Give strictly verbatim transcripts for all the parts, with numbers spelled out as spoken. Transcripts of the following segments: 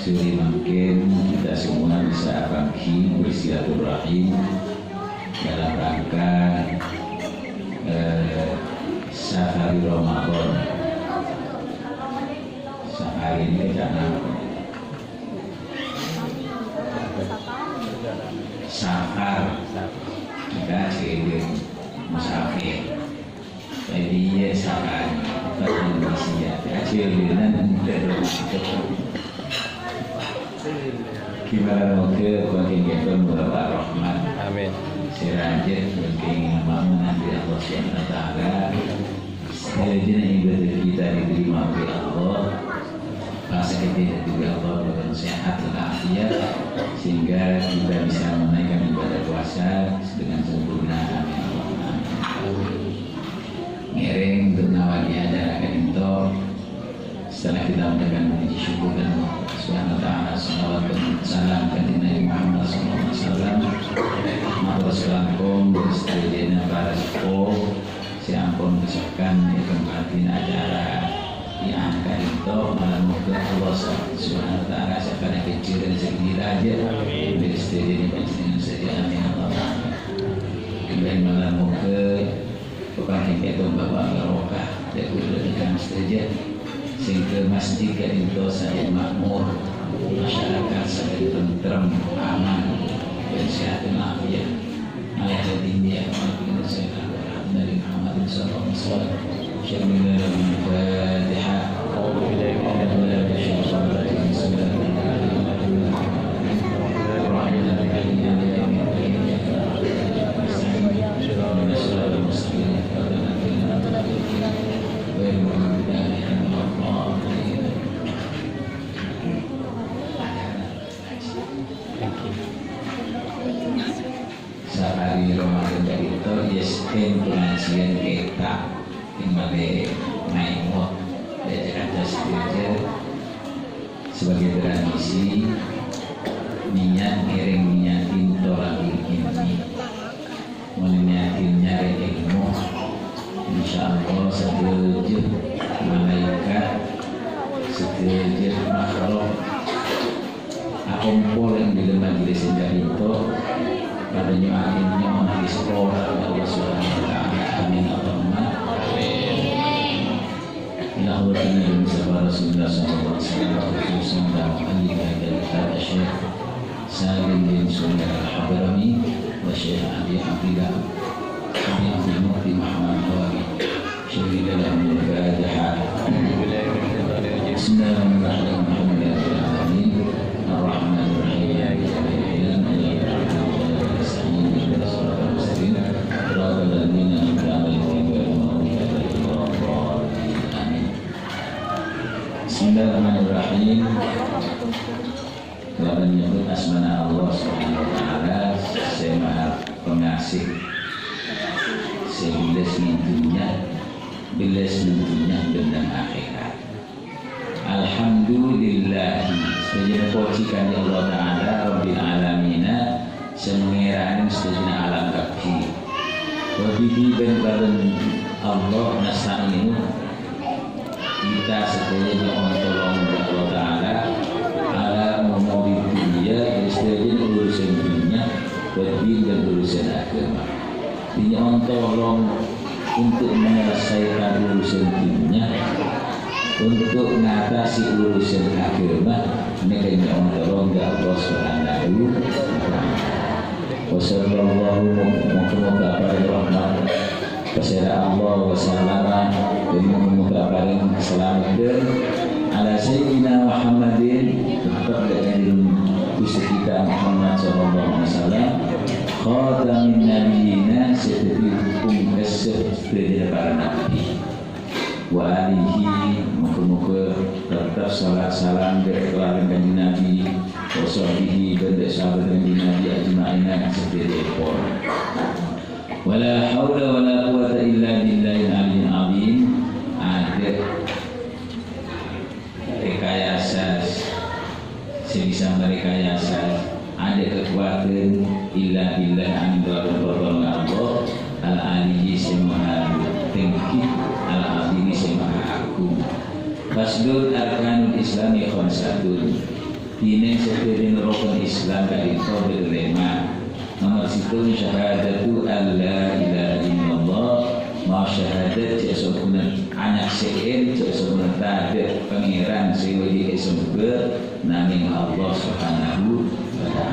Sore mangkèn kita semua bisa abhângghing bersilaturahim dalam rangka, eh, Safari Ramadan. Safari ini kan safar. Kita jadi musafir. Jadi, ya, sakan, permisi, ya. Hasil dengan entar. Gimana moga bangkit kita murah rahmat. Amin. Sirajat bangkit amal menanti Allah Subhanahu wa Ta'ala. Sehingga ibadah kita diterima oleh Allah. Pas kita juga Allah berikan sehat dan afiat, sehingga kita bisa menunaikan ibadah puasa dengan sempurna. Amin. Ngèrèng untuk nawali acara ka'dinto, setelah kita mengucapkan puji syukur dan Subhanahu wa Ta'ala, salawat dan salam ka Nabi Muhammad sallallahu alaihi wasallam, matur sakalangkong, sadhâjâna para seppo, sè ampon kasokan ètempatè acara è ka'dinto, moghâ Allah Subhanahu wa Ta'ala sè paling kecil dan sè tinggi raja. Amin. Bagi sadhâjâna panjhennengngan sadhâjâ, amin, ya Allah. Kemudian malam moghâ pepangkèn kèto Bapak barokah, ya, guru dan sadhâjâ. Sehingga masjid ka'dinto sanget makmur, masyarakat sanget tentrem, aman, dan sehat dan afiat. Ala hadhihi niyyah wa ala kulli syai'in. Muhammadin sallallahu alaihi wasallam. Syamilan Al-Fatihah. Bismillahirrahmanirrahim. Safari Ramadan ka'dinto, yes, kan pengajian kita yang mulai naik mot, ya, Jakarta Studio. Sebagai tradisi, niat ngèrèng niatin thalabil ilmi. Mon niatin nyarè ilmu, insyaallah sadhâjâ malaikat, sadhâjâ makhluk akompol è dhâlem majelis sè ka'dinto, padâ nyo'akin nyo'on rèzeki Allah Subhanahu wa Ta'ala. Amin, Allahumma amin. Ila hadratin Nabi Mustafa Rasulullah sallallahu alaihi wasallam, khususan dalam ahli kitab Syekh Salim bin Sumail Al-Hadrami wa Syekh Abi Abdillah, Abi Abdul Muhyi Muhammad Nawawi. Syahida lahumul Fatihah. Bismillahirrahmanirrahim. Alhamdulillahirabbil alamin. Arrahmanirrahim. Maliki yaumiddin. Iyyaka na'budu wa iyyaka nasta'in. Ihdinas siratal mustaqim. Siratal ladzina an'amta 'alaihim ghairil maghdubi 'alaihim waladdallin. Amin. Bismillahirrahmanirrahim. Kalabân nyebut asmana Allah Subhanahu wa Ta'ala sè Maha Pengasih, sè bellâs neng dhunnya, bellâs neng dhunnya bân neng akhèrat. Alhamdulillah, sadhâjâna pojhi kanjeng Allah Ta'ala, Rabbil Alamina, sè mangèra'è sadhâjâna alam kabbhi. Wa bihi bân kalabân Allah nasta'inu. Kita sadhâjâ nyo'on tolong ka Allah Ta'ala, ala umuri dunya, sadhâjâ urusan dunya, wa din, dan urusan agama. Dinyo'on tolong untuk menyelesaikan urusan dunya, untuk ngatasi urusan agama, nèka nyo'on tolong ka Allah Subhanahu wa Ta'ala. Wa sallallahu, moga-moga aparèng rahmat Pasèra Allah wa sallama, bân moga-moga aparèng kasalameddhân, ala Sayyidina Muhammadin, teptep ka Kanjeng Ghustè kita Muhammad sallallahu alaihi wasallam, khatamin nabiyyina, sè dhâddhi pungkassa sadhâjâna para nabbhi. Wa alihi, moga-moga teptep salat salam dhâ' kalangan Kanjeng Nabi, wa sahbihi, bân dhâ' sahabat Kanjeng Nabi ajma'ina sadhâjâèpon. Wala haula wala quwwata illa billahil aliyyil azim. Adâ' rekayasa sè bisa marekayasa, adâ' kakowadhân illa billah, angèng kalabân pertolongan Allah, al aliyyi sè maha tèngghi, al azimi sè maha agung. Faslun, arkanul islami khamsatun. Dhinèng sadhâjâna rokon Islam ka'dinto bâdâ lèma'. Nomer sèttong, syahadatu alla ilaha illallah, maos syahadat jhâ' sabuna anyaksè'è jhâ' sabuna tadâ' pangèran sè wâjib èsembâ nangèng Allah Subhanahu wa Ta'ala.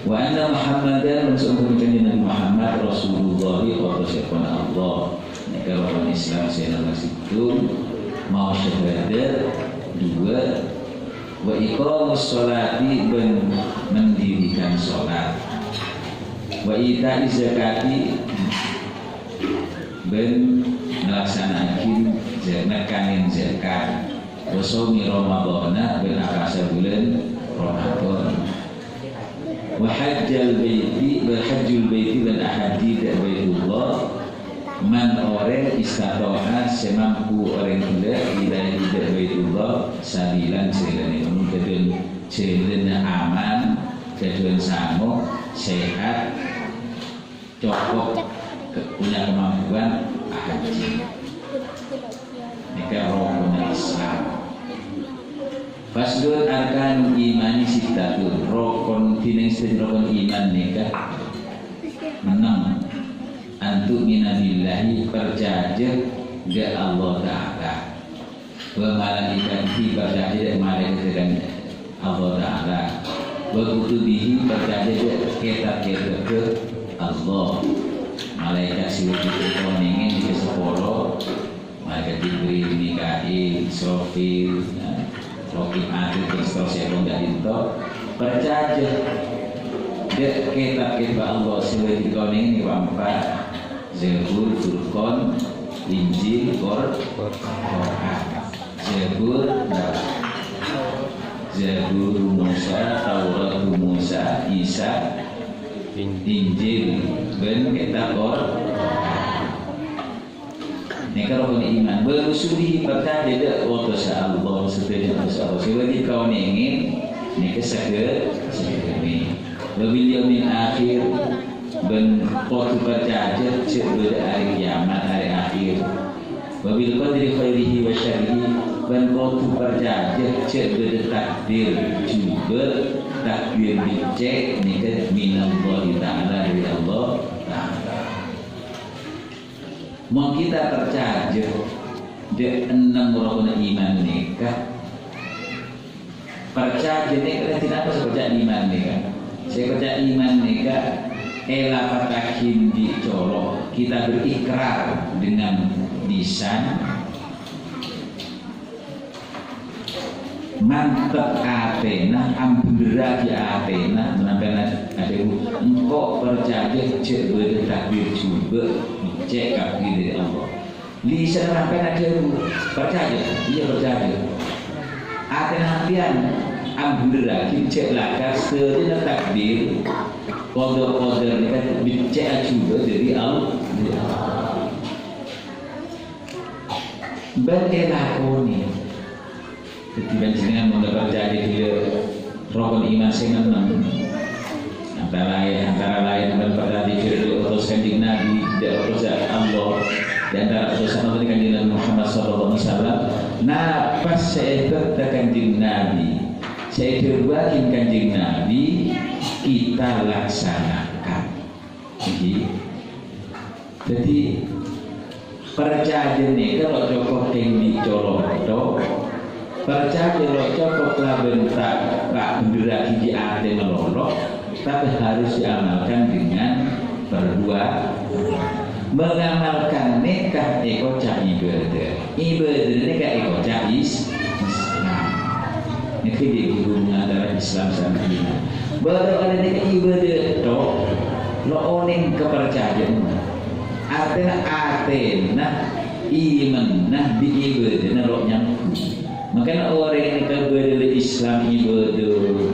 Wa anna Muhammadan, lan saongghuna Kanjeng Nabi Muhammad, Rasulullah, otosèpon Allah. Nèka rokon Islam sè nomer sèttong, maos syahadat, duwâ', wa iqamus sholati, bân mendirikan sholat, wa ita'iz zakati, bân nglaksana'aghi za-, nekkanè zakat, wa shaumi Ramadhana, bân apasa bulân Ramadan. Wa hajjal baiti, wa hajjul baiti, lan ahajji dâ' Baitullah, man orèng istata'a sè mampu orèng ghellâ' ilaihi dâ' Baitullah sabilan sè lènè. Mon ghâdhuwân jhâlânna aman, ghâdhuwân sango, sehat, cokop, punya kemampuan, ahajji. Nèka rokonna Islam. Faslun, arkanul imani sittatun. Rokon, dhinèng sadhâjâna rokon iman nèka ennem. Antu'mina billahi, parcajâ dâ' Allah Ta'ala. Wa malaikatihi, parcajâ dâ' malaèkat Allah Ta'ala. Wa kutubihi, parcajâ dâ' kètab-kètabbhâ Allah. Malaèkat sè wâjib èkaonèngè nèka sapolo. Malaèkat Jibril, Mikail, Israfil, ya, Raqib, Atid, dan seterusnya, pon ka'dinto. Parcajâ dâ' kètab-kètab Allah sè wâjib èkaonèngè nèka empa'. Zabur, Furqan, Injil, Qor-, Qur'an. Zabur, Zabur Musa, Taurat Musa, Isa, Injil, bân kètab Qor-, Nèka rokonna iman. Wa rusulihi, parcajâ dâ' otossa Allah, sadhâjâna otossa Allah. Sè wâjib kaonèngè nèka sagâ-, saghâdhâna. Wa bil yaumil akhir, bân kodhu parcajâ jhâ' bâdâ arè kiamat, arè akhir. Wa bil qadri khairihi wa syarrihi, bân kodhu parcajâ jhâ' bâdâ takdir jhubâ', takdir beccè' nèka minallahi ta'ala, dâri Allah Ta'ala. Mon kita parcajâ dâ' ennem rokonna iman nèka, parcajâ nèka dhâddhi napa sè èkoca' iman nèka? Sè èkoca' iman nèka èlapattaghi bi' colo', kita berikrar dengan lisan, mantep atèna, ambhendherraghi atèna, manabi adhâbu, "Engko' parcajâ jhâ' bâdâ takdir jhubâ', beccè' kabbhi dâri Allah." Lisan sampèyan adhâbu, "Parcajâ?" "Iyâ, parcajâ." Atèna sampèyan ambhendherraghi jhâ' lakar sadhâjâna takdir, qada qadar nèka beccè' jhubâ' dâri Allah. Bân èlakonè. Dhâddhi, panjhennengngan mon la parcajâ ghellâ' rokon iman sè ennem. Antara laèn, antara laèn bân parcajâ ghellâ' otos Kanjeng Nabi, dâ' otossa Allah, di antara otossa Allah Kanjeng Nabi Muhammad sallallahu alaihi wasallam, napa sè èbhâkta Kanjeng Nabi, sè èdhâbuwaghi Kanjeng Nabi, kita laksanakan. Ngghi. Dhâddhi, parcajâ nèka lo' cokop kèng bi' colo' tok. Parcajâ lo' cokop labân ta-, ta' bhendherraghi dâri atè malolo, tapè harus diamalkan dengan perbuatan. Mengamalkan nèka èkoca' ibâdâh. Ibâdâh nèka èkoca' is-, Islam. Nèka ghi' hubungan antara Islam sareng iman. Bâdâ orèng nèka ibâdâh tok, lo' onèng kaparcajâanna. Artèna atèna, imanna, bi' ibâdâhna lo' nyambhung. Mangkana orèng nèka bâdâ la Islam ibâdâh,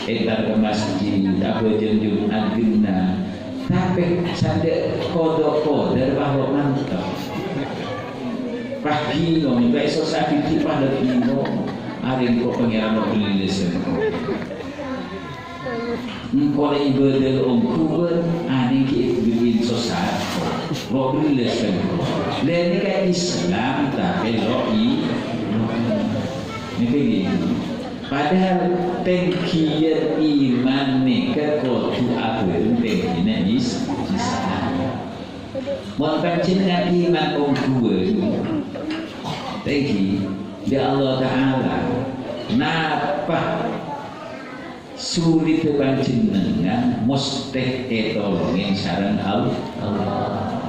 entar ka masjid, abhâjâng Jum'at ghenna. Tapè sandhâ qada qadar pas lo' mantep. Pas bingung, pas sossa dhibi' pas lo' bingung. Arèya engko' Pangèran lo' bellâs engko'. Engko' la ibâdâh lo' ongghu bân, arèya ghi' bellâs sossa. Lo' bellâs engko'. Lha nèka Islam tapè lo' i-, lo' i-, nèka ghi. Padahal tènggiyân iman nèka kodhu abhâreng tèngghina is-, Islam. Mon panjhennengngan iman ongghuwân tèngghi, ya Allah Ta'ala, napa sulidhâ panjhennengngan mostè ètolongè sareng Al-, Allah.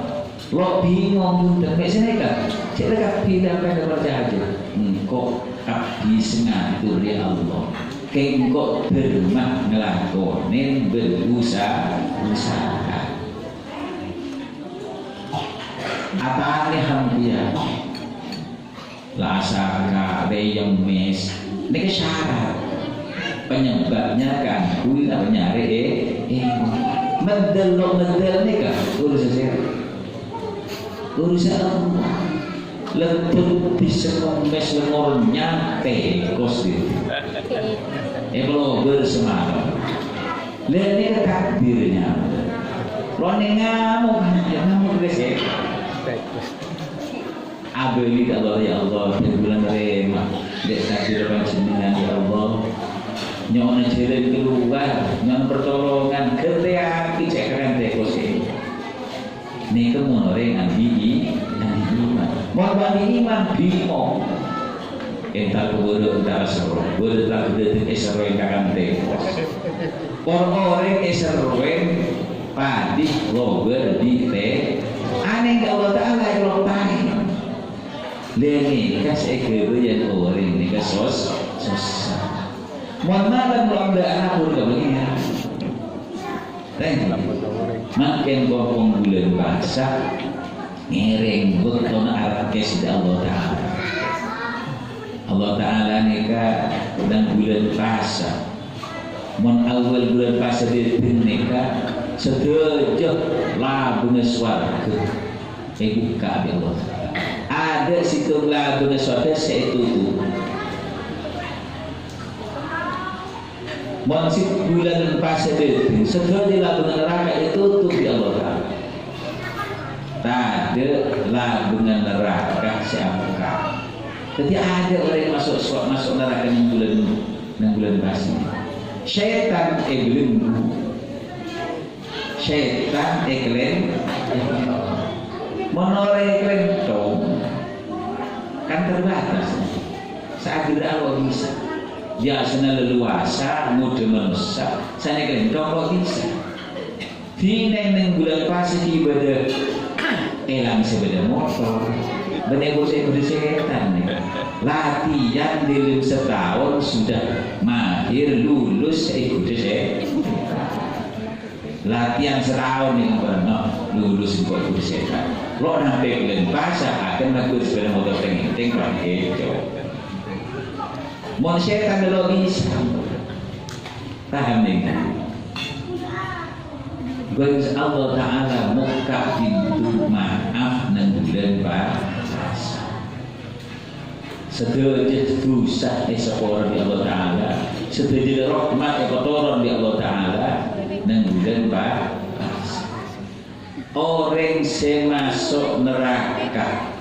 Lo' bingong, bhunten, mè' sanèka. Cè' la kabbhi sampeyan parcajâ. Engko' kabbhi sè ngator, ya Allah. Kèng engko' dhârma nglakonè bân usa-, usaha. Atanè hampiyan. La asaka, la èyemmès. Nèka syarat. Penyebabnya kan, kuwi apa nyarè, eh, eh, medel lo medel nèka, urusan saya. Urusan Allah. Leddhâ bisa kempès lengor nyantè kos itu. Eh, pelobor semalam. Lah, nèka takdirnya. Lo nèng ngamuk, ngamuk, guys, ya. Abâli ka Allah, "Ya Allah, dhân bulâ narèma dâ' takdir panjhennengngan, ya Allah. Nyo'ona jhâlân kalowar, nyo'ona pertolongan, ghântèyaghi cè' kakantè kosè." Nèka mon orèng andi' i-, andi' iman. Mon andi' iman, bingung. Entar ka bârâ', entar ka soro. Bârâ' la ghâdhâdhâng èsoro entar kakantè kos. Por orèng èsoro padhi lobâr di te. Anèng ka Allah Ta'ala èlopaè. Lè nèka sè èghâbâyân orèng nèka sos-, sossa. Mon malem lomba ampon ka Pangèran. Tèng. Mangkèn kongkong bulân pasa ngèrèng bâktona arep kèsè Allah Ta'ala. Allah Ta'ala nèka neng bulân pasa. Mon awwal bulân pasa dâteng nèka, sadhâjâ labângnga sowarghâ èbukka' bi' Allah Ta'ala. Adâ' sèttong labângnga sowarghâ sè ètotop. Mon sè bulân pasa dâteng, sadhâjâ labângnga naraka ètotop bi' Allah Ta'ala. Tadâ' labângnga naraka sè abukka'. Dhâddhi adâ' orèng maso', maso' naraka neng bulân, neng bulân pasa. Sètan èbelenggu. Sètan èklen-, mon orèng èklènthong, kan terbatas. Saaghârrâ lo' bisa. Biyasana leluasa, ngodâ manossa, sanèka èklènthong lo' bisa. Dinèng neng bulân pasa ghi' bâdâ èlang sè bâdâ motor. Bânnè bos sè bâdâ sètan nèka. Latihan dâlem sataon sudah mahir lulus èghudu sè-, latihan sataon nèng bânnè lulus èghudu sètan. Lo' nampè bulân pasa akan nabur sepeda motor teng-ngenteng paling kèco. Mon sètan lo' bisa. Paham nèng? Bân Allah Ta'ala mokka' pintu maaf neng bulân pasa. Sadhâjâ dhusa èsapora bi' Allah Ta'ala, sadhâjâ rahmat èpatoron bi' Allah Ta'ala neng bulân pasa. Orèng sè maso' naraka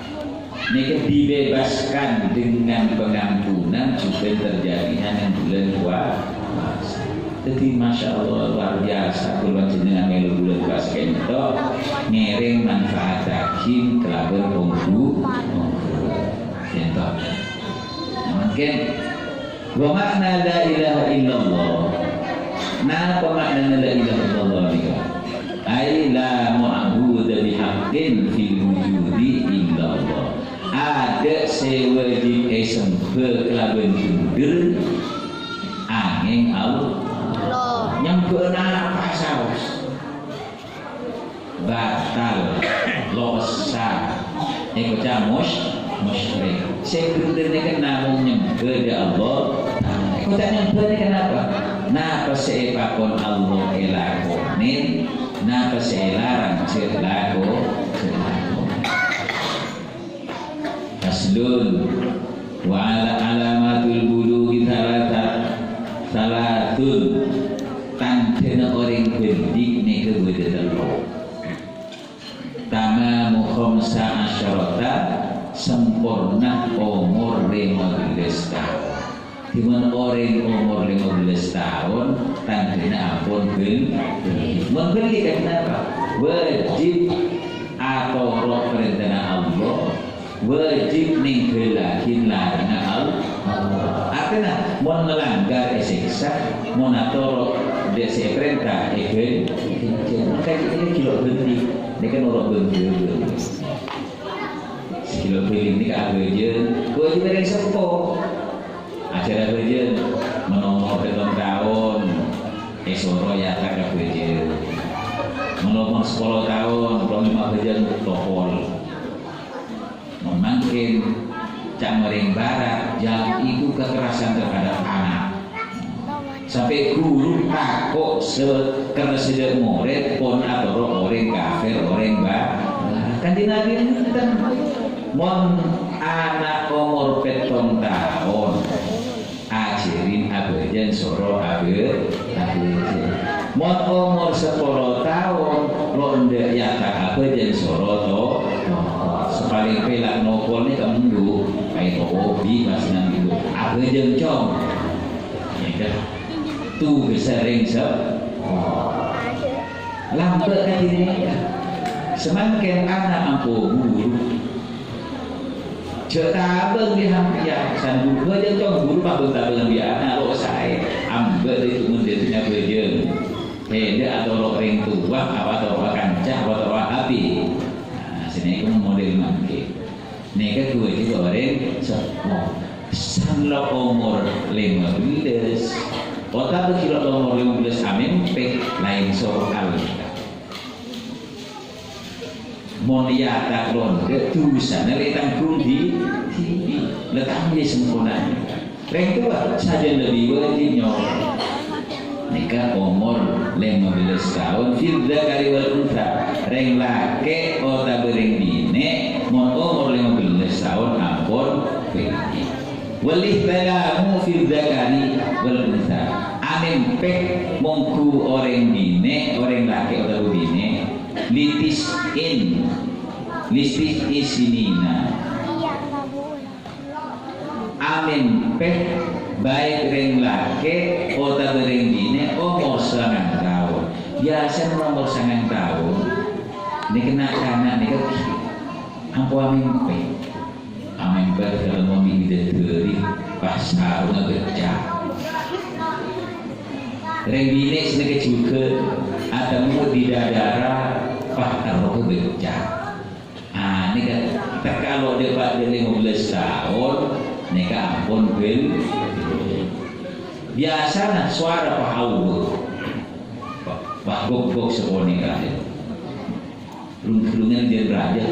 nèka dibebaskan dengan pengampunan jhughân terjadinya neng bulân pua-, puasa. Dhâddhi, masya Allah, luar biasa, kula panjhennengngan mèlo bulân puasa ka'dinto, ngèrèng manfaataghi kalabân ongghu-, ongghuwân. Ka'dinto. Mangkèn, wa ma'na la ilaha illallah. Napa ma'nana la ilaha illallah nèka? Ai la ma'buda bihaqqin fil wujudi illallah. Adâ' sè wajib èsembhâ kalabân bhendher angèng Allah. Nyembhâ napa saos? Batal, lo' sah. Èkoca' mus-, musyrik. Sè bhendher nèka namong nyembhâ dâ' Allah. Èkoca' nyembhâ nèka napa? Napa sè èpakon Allah èlakonè, napa sè èlarang jhâ' lako-, jhâ' lakonè. Faslun. Wa ala-, alamatul bulughi thalatha-, thalathun. Tandhâna orèng bhâli nèka bâdâ tello'. Tamamu khamsa asyarata, samporna omor lèma bellâs taon. Dhimèn orèng omor lèma bellâs taon, tandhâna ampon bel-, bellî. Mon bellî kan napa? Wajib atoro' parèntana Allah, wajib nèngghâllaghi larana Allah. Artèna, mon ngalanggar èsèksa, mon atoro' dâ' sè èparènta èghân-, èghânjhâr. Maka nèka ghi' lo' bellî, nèka noro' bân-, bân-, bân-. Sè ghi' lo' bellî nèka abhâjâng, abhâjâng orèng seppo. Ajhâr abhâjâng, mon omor pètto taon, èsoro èyatak abhâjâng. Mon omor sapolo taon, polo lèma bhâjâng tokol. Mon mangkèn, ca'na orèng Barat, yang itu kekerasan terhadap anak. Sampè' ghuru tako' sè kerra sè dâ' morèd pon atoro' orèng kafir, orèng ba-, Kanjeng Nabi enten. Mon ana' omor pètto taon, ajhârin abhâjâng soro abhâ-, abhâjâng. Mon omor sapolo taon, lo' endâ' èyatak abhâjâng soro to-, tokol. Sè palèng pèlak nokol nèka mendhu, kaè tobi pas nang itu. Abhâjâng, Cong. Nèka. Tugas sèrèng sè-, lambâ' kadhi nèka. Samangkèn ana' ampo ghuru. Jhâ' tabâng bi' sampèyan, san ghuru bhâjâng, Cong, ghuru pabâng-tabâng bi' ana' lo' saè. Ambâ' dâri tumun dâri nya bhâjâng. Bhidhâ atoro' rèng towa, apa atoro' kanca, apa atoro' abit. Nah, sè nèka model mangkèn. Nèka ghâbây orèng seppo. San lo' omor lèma bellâs. Otabâ ghi' lo' omor lèma bellâs amèmpè, laèn soal. Mon èyatak lo' endâ', dusana la ètangghung dhi-, dhibi'. La tangghâ sempona. Rèng towa sajân lebbi wajib nyoro. Nèka omor lèma bellâs taon, fil dzakari wal untsa. Rèng lakè' otabâ rèng binè', mon omor lèma bellâs taon ampon bellî. Wal ihtalamu fil dzakari wal untsa. Amèmpè mongghu orèng binè', orèng lakè' otabâ binè', litis'in, litis'i sinina. Amèmpè baik rèng lakè' otabâ rèng binè' omor sangang taon. Biyasana omor sangang taon, nèka na'-kana' nèka ampo amèmpè. Amèmpè katemmo bi' bidadari, pas sarungnga becca'. Rèng binè' sè nèka jhughân atemmo bidadara, pas terroka becca'. Ah, nèka tekka lo' dâpa' dâ' lèma bellâs taon, nèka ampon bel-, biyasana sowara pahawuk. Wah, gok-gok sakonè' kadhi. Rung-, rung-rungèn jân rajâ.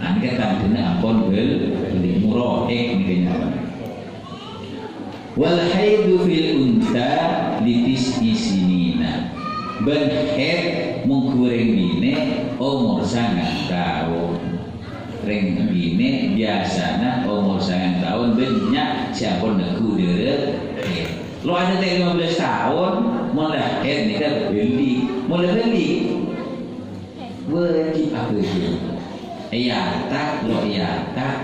Ah, nèka tandhâna ampon bel-, bellî, muro'èk nèka nyamana. Wal haidu fil untsa li tis'i sinina. Bân haid mongghu rèng binè' omor sangang taon. Rèng binè' biyasana omor sangang taon bânnya' sè ampon neggu' dârâ haid. Lo' adâ' ta' lèma bellâs taon, mon la haid nèka bellî. Mon la bellî, wajib abhâjâng. Èyatak, lo' èyatak,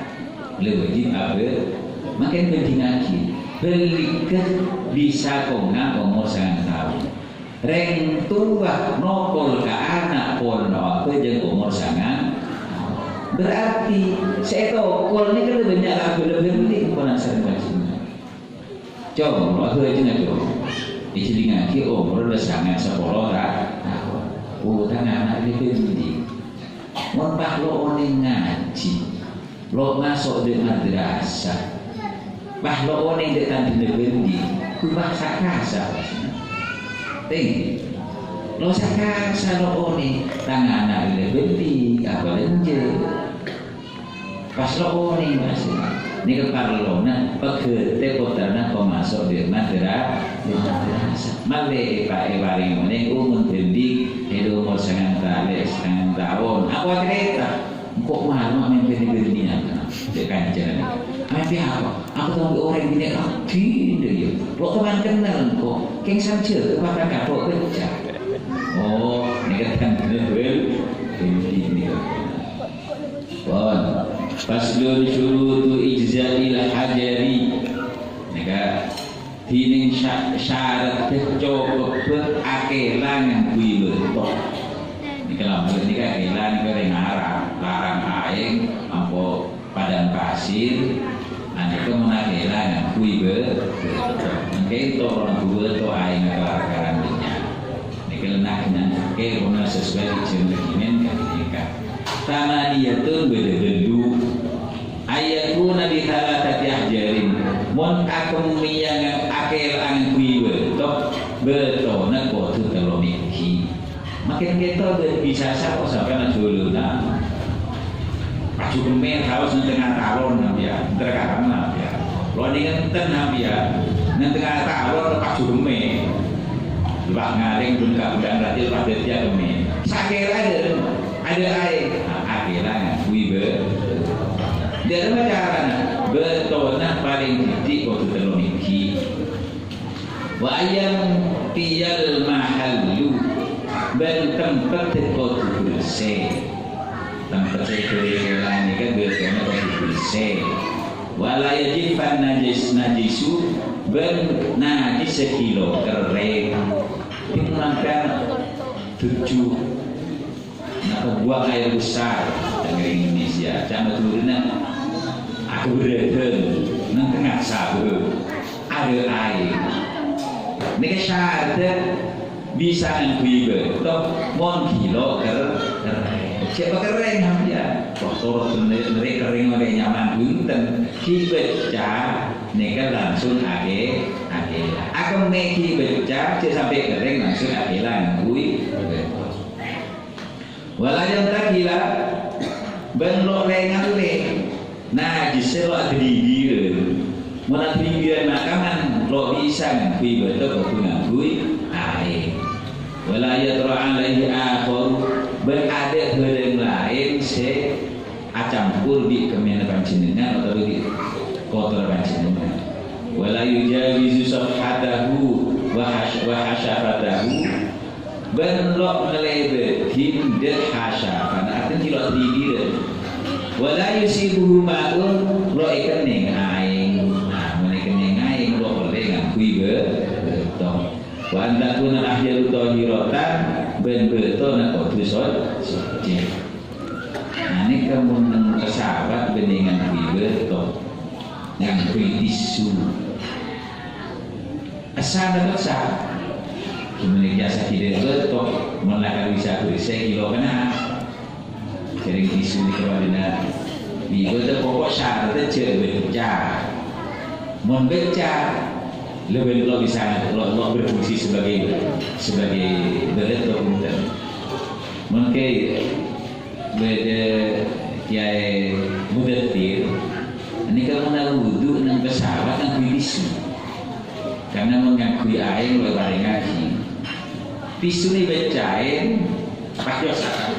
la wajib abhâ-, mangkèn bhândhingngaghi. Bellî ghâ bisa kongna omor sangang taon. Rèng towa nokol ka ana' pon abhâjâng omor sangang. Berarti sè ètokol nèka lebbi bânnya' la bellî, ponan sareng bhâjângan. Cong, abhâjângnga, Cong. Èjhâlingngaghi omor la sangang sapolo ta-, taon. Oh, tang ana' lebbi bellî. Mon pas lo' onèng ngajhi, lo' maso' dâ' madrasah. Pas lo' onèng dâ' tandhâna bellî, ghun pas sa-kasa. Tèng. Lo' sa-kasa lo' onèng, tang ana' lebbi bellî, apa lènjâ. Pas lo' onèng, Mas. Nèka parlona pagâtè pottrana pamaso' dâ' madra-, dâ' madrasah. Malè èpa-, èparèng onèng, umur bellî, è omor sangang ta-, sangang taon. Apa carèta? Engko' malem amèmpè bellî nèka. Cè' kancana nèka. Amèmpè apa? Aku tao orèng binè' abdhina, yâ. Lo' toman kennal engko'. Kèng sanjhâ, kepatan kadho' becca'. Oh, nèka tandhâna bel-, bellî nèka. Pon. Faslun syurutu ijza'il hajari. Nèka Dhinèng sya-, syarat cokobbhâ akèla ngangghuy bâto. Nèka lambâ' nèka akèla nèka rèng Arab, larang aèng, ampo padang pasir, nèka mon akèla ngangghuy bâ-, bâto. Mangkèn toro' ngangghuy bâto aèng akalar-kalaran dhunnya. Nèka lè na'-, na' kè pona sesuai jhân regimen ka'dinto. Thamaniyatun bâdâ tello. Ayyakuna bi thalathati ahjarin. Mon akemmèyangan akèla ngangghuy bâto, bâtona kodhu tello mèghi. Makin kèto bâ-, bisa sapa sampèyan ajhuluna. Paju kemmè saos neng tengnga taon sampèyan, terkadang sampèyan. Lo nèng enten sampèyan, neng tengnga taon paju kemmè. Lepas ngalèng bun kabulan rajil pas dhâddhiyâ kemmè. Sakèra dâ-, adâ' aèng, nah, akèla ngangghuy bâ-, dâ' remma carana, bâtona palèng dhibi' kodhu tello mèghi. Wa ayyantiyal mahallu, bân tempeddhâ kodhu bersè. Tempet sè èghâbây kèla nèka bâtona kodhu bersè. Wa la yajiffan najis, najisu, bân najis sè ghilo kerrèng. Dhing mangkana duju. Napa buang air besar, tengger Indonesia, ca' Madhurâna, aghâbârâdhân, neng tengnga sabâ, adâ' aèng. Nèka syarat bisa ngangghuy bâto, mon ghilo ker-, kerrèng. Cè' pakerrèng sampèyan. Wah, toro' nerri', nerri' kerrèng orèng nyaman, bhunten. Ghi' becca, nèka langsung akè-, akèla. Akemmè ghi' becca, cè' sampè' kerrèng langsung akèla ngangghuy bâto. Wala yantaqila, bân lo' lè-ngallè. Najis sè lo' adhidhibiran. Mon adhidhibiran makaman, lo' bisa ngangghuy bâto kodhu ngangghuy aèng. Wala yatra alaihi akhar, bân adâ' bhârâng laèn sè acampor bi' kemmèna panjhennengngan otabâ bi' kotorra panjhennengngan. Wala yujawizu safhatahu wa hasy-, wa hasyafatahu, bân lo' ngalèbâdhi dâ' hasyafana, artèna lo' adhidhibiran. Wala yusibuhu ma'un, lo' èkennèng aèng. Nah, mon èkennèng aèng, lo' ollè ngangghuy bâ-, bâto. Wa an takuna al-ahjaru thahiratan, bân bâtona kodhu so-, socè. Nah, nèka mon neng pesawat bânnè ngangghuy bâto, ngangghuy tisu. Essa ta' essa? Gimana biasa tidak bâto, mon lakar bisa bersè ghilo kèna. Jhâreng tisu nèka padâna. Bi' bâto pokok syarat jhâ' becca. Mon becca, lebih lo' bisa, lo', lo' berfungsi sebagai, sebagai bâto, bhunten. Mon kè bâdâ Kèyaè Mudaththir, nèka mon wudu neng pesawat ngangghuy tisu. Karena mon ngangghuy aèng lo' èparèngaghi. Tisu nè beccaè pas dosa.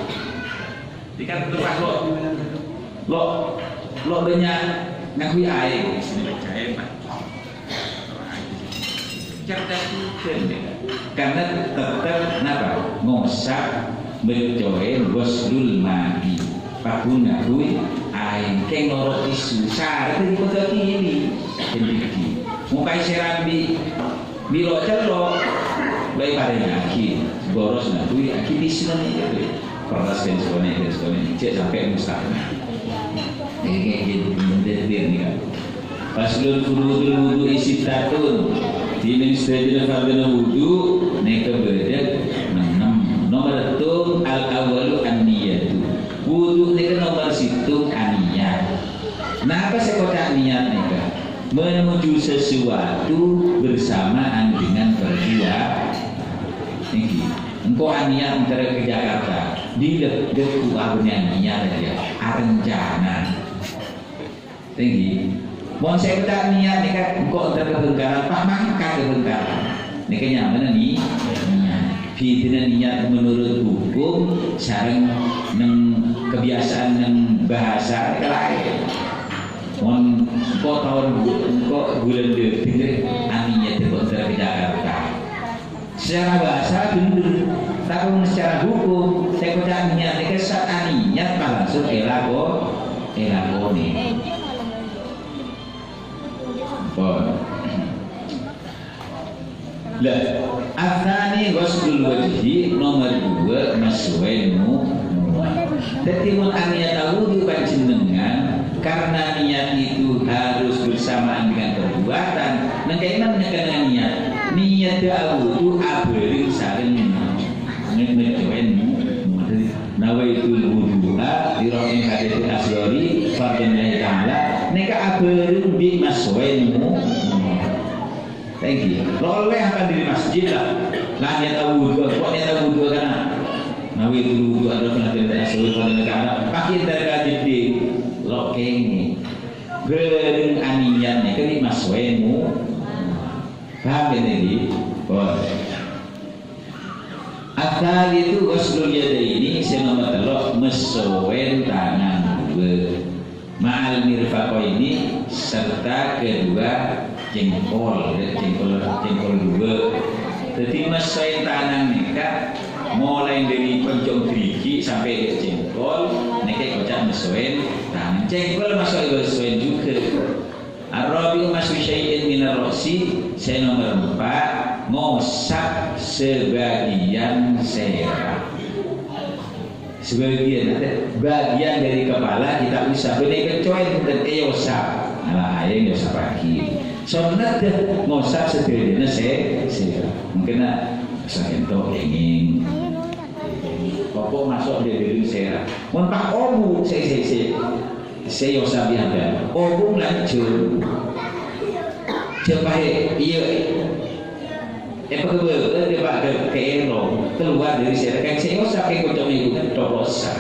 Dikata terus lo', lo', lo' bânnya' ngangghuy aèng, tisu nè beccaè, Pak. Cerdas juga, ya. Karena tetep napa? Ngosak, beccaè, ghuslul ma'i. Pagghun ngangghuy aèng, kèng noro' tisu. Syarat dipegâ kènè'. Kènè' iki. Mongkaè sè rabi, bi' lo' cello', lo' èparèngaghi. Boros ngangghuy aghi tisu nè, ya. Peres kan semuanya, kan semuanya. Cek sampai mustahil. Ini, ini, ini, ini, ini, kan. Faslun, furudul wudu'i sittatun. Dhinèng sadhâjâna fardhuna wudu nèka bâdâ ennem. Nomor sèttong, al-awwalu an-niyatu. Wudu nèka nomor sèttong aniyat. Napa sè èkoca' niyat nèka? Menuju sesuatu bersamaan dengan perbuatan. Nèka. Engko' aniyat entar ka Jakarta. Dilep-, dek ku abenya niyat aja. Arencana. Tèngghi. Mon sè èkoca' niyat nèka engko' entar ka Bhângkalan, pas mangkat ka Bhângkalan. Nèka nyamana ni-, niyat. Bhidhâna niyat menurut hukum sareng neng kebiasaan neng bahasa nèka laèn. Mon engko' taon bu-, engko' bulân Dâteng rè aniyat engko' entar ka Jakarta. Secara bahasa bhender, tapè mon secara hukum, sè èkoca' niyat nèka sa'at aniyat pas langsung èlako-, èlakonè. Pon. Lah, atsani ghuslul wajhi, nomor dua, messoèn mu-, muka. Dhâddhi, mon aniyat awudu panjhennengngan, karena niat itu harus bersamaan dengan perbuatan, nèng ka'dinto nèka niyat. Niyat awudu abhâreng sareng nge-, messoèn mu-, muka. Nawaitul wudu'a li raf'il hadatsy asghari fardhon lillahi ta'ala, nèka abhâreng bi' messoèn mu-, muka. Thank you. Lo' ollè apa dâri masjid lah. Lah, niyat awudu, kok niyat awudu kana? Nawaitul wudu'a li raf'il hadatsy asghari fardhon lillahi ta'ala. Pakai dari kajian. Lo' kèngèng. Bhâreng aniyat nèka bi' messoèn mu-, paham ya, tadi? Pon. Atsalisu ghuslul yadaini, sè nomer tello', messoèn tangan duwâ'. Ma'al mirfaqaini, serta kedua jengkol, ya, jengkol, jengkol duwâ'. Dhâddhi, messoèn tangan nèka molaè dâri konco' gherigi' sampè' jengkol, nèka èkoca' messoèn tangan. Jengkol maso' èmessoèn jhughân. Ar-rabi'u mashu syai'in minar ra'si, sè nomer empa', ngosap sabâgiyân sèra. Sabâgiyân, artè, bâgiyân dâri kepala kita usap, bânnè koncoèn bhunten èosap. Ala aèng èosap aghi. Sonnat dâ, ngosap sadhâjâna sè-, sèra. Mungkin, nah, sakènto kèngèng. Apa maso' dâri sèra? Mon pas obu, sè, sè, sè. Sè èosap bi' sampèyan. Obung lanjhâng. Jhâ' pahè, iyâ. Èpakabâlâ, èpakabâlâ, kalowar dâri sèra. Kan sè èosap, kan kocok ibu kan, tok rosak.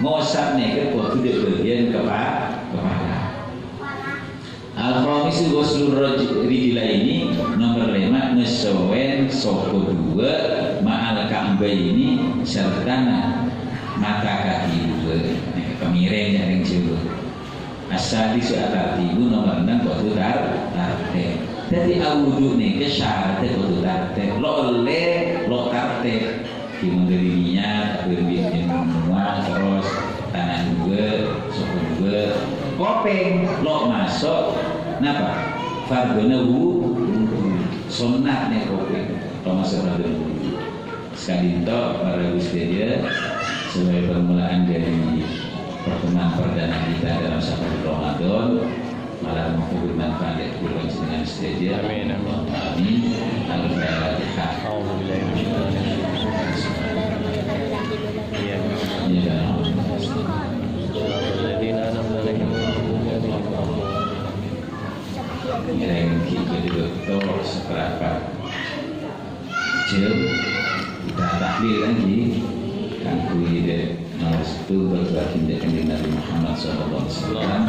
Ngosap nèka kodhu dâ' bâgiyân kepa-, kepala. Al-khamisu ghuslur raj-, rijlaini, nomer lèma', messoèn soko duwâ', ma'al ka'baini, sertana mata kaki duwâ'. Nèka pamèrèng ya, rèng Jhâbâ. As-sadisu at-tartibu, nomer ennem kodhu tar-, tartèb. Dhâddhi awudu nèka syaratè kodhu tartèb. Lo' ollè, lo' tartèb. Dimulai dâri niyat, abhâreng bi' jhâ' muka, terros tangan duwâ', soko duwâ'. Kopèng, lo' maso', napa? Fardhona wu-, wudu. Sonnat nèka kopèng, lo' maso' fardhona wudu. Sakadinto, para rabu sadhâjâ, sebagai permulaan dari pertemuan perdana kita dalam safar Ramadan, malar moga bermanfaat ya, guru panjenengan sadhâjâ. Amin, amin. Allahumma amin. Al-Fatihah. A'udzubillahi minasyaitonir rajim. Iya. Iya, kan? Shiratal ladzina an'amta 'alaihim ghairil maghdubi 'alaihim waladdallin. Ngiring kita di dokter seperempat jam. Kita tahlil lagi. Kan kuwi deh. Nomor satu, berdoa cinta Kanjeng Nabi Muhammad sallallahu alaihi wasallam.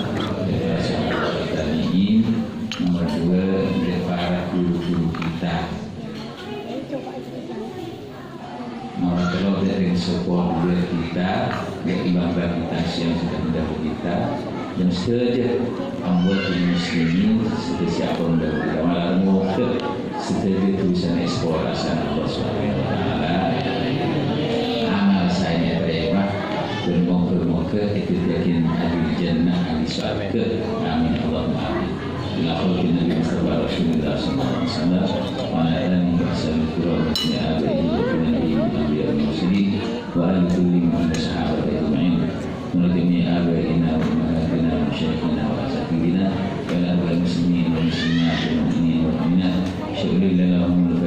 Nomor dua, dari para guru-guru kita. Nomor tello, dari support dua kita, dari bangsa kita yang sudah mendahului kita. Dan sadhâjâ amwat muslimin, sadhâjâ pon dahulu. Malar moga sadhâjâ dhusana èsapora sareng Allah Subhanahu wa Ta'ala. Amal saèna ètarèma, dan moga-moga èdhâddhiyâghi ahli jannah, ahli swarga. Amin, Allahumma amin. Ila hadratin Nabi Mustafa Rasulillah sallallahu alaihi wasallam, wa ala alihi wa sahbihi wa ala abaihi wa abnaihi wa anbiya wal mursalin, wa ala kulli min sahabati ajma'in. Wa jami'i abaina wa ummahatina wa masyayikhina wa asatidina wa ila arwahil muslimin wal muslimat wal mu'minin wal mu'minat. Syu'lil lahumul